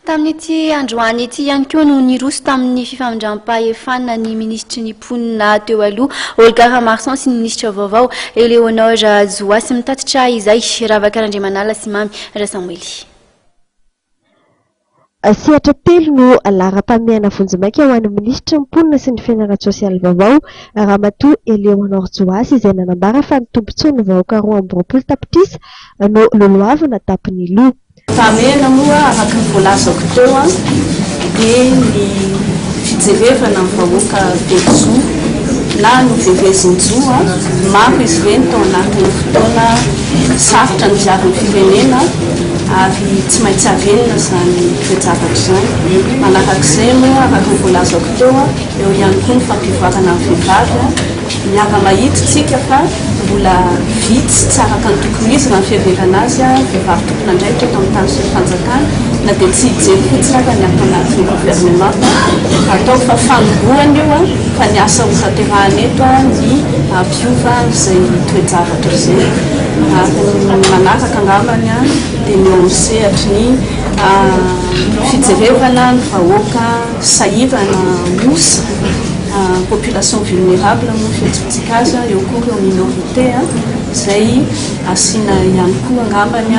Tamin'ity androany ity ihany koa no niroso tamin'ny fifamindram-pahefana ny minisitry ny mponina teo aloha, Olga Ramarson sy ny minisitra vaovao, Eléonore Johasy. Mitatitra izay, Ravaka Randriamanala sy Mamy Rasamoely. Sehatra telo no laharam-pahamehana vonjimaika ho an'ny minisitry ny mponina sy ny fiainana ara-tsosialy vaovao, Ramatoa Eléonore Johasy izay nanambara fa ny tombontsoan'ny vahoaka 22 tapitrisa no lolohavina tampony loha. Fahamehana moa araka ny voalazako teo dia ny fijerevana ny vahoaka very zo na noverezin-jo. Maro izy ireny tao anatin'ny fotoana sarotra nidiavin'ny firenena ary tsy maintsy harenina izany toe-javatra izany. Manarak'izay moa araka ny voalazako teo, eo ihany koa ny fampivoarana ny vehivavy. Miara-mahita isika fa mbola vitsy tsy araka ny tokony ho izy raha ny fiheverana azy ny vehivavy tompon'andraikitra eto amin'ny tany sy ny fanjakana na dia tsy hijery fotsiny aza ny ato anatin'ny governemanta atao fa fanombohana io fa ny asa hotanterahana eto ny hampiova izay toe-javatra izay ary ny manaraka angambany dia ny eo amin'ny sehatry ny fijerevana ny vahoaka sahirana osa Population vulnérable moa fiantsoantsika azy, eo koa ireo minorité izay asiana ihany koa angambany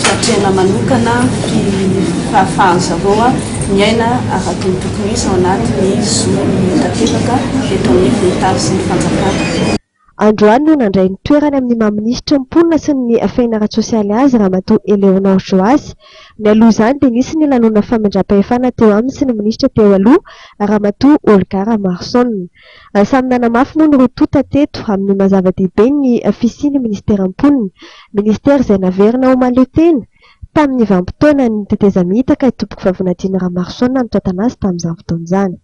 fiatrehana manokana fahafahan'ny zareo miaina araka ny tokony izy ao anatin'ny zo tanteraka eto anivon'ny tany sy ny fanjakana. Androany no nandray ny toerany amin'ny maha minisitry ny mponina sy ny fiainana ara-tsosialy azy Ramatoa Eléonore Joasy. Mialoha izany dia nisy ny lanonana famindram-pahefana teo aminy sy ny minisitra teo aloha Ramatoa Olga Ramaroson. Samy nanamafy moa ny roa tonta teto amin'ny maha zava-dehibe ny fisian'ny minisiteran'ny mponina. Minisitera izay naverina ho mahaleo tena tamin'ny vanim-potoanan'ny tetezamita ka i Tompokovavy Nadine Ramaroson no nitantana azy tamin'izany fotoana izany.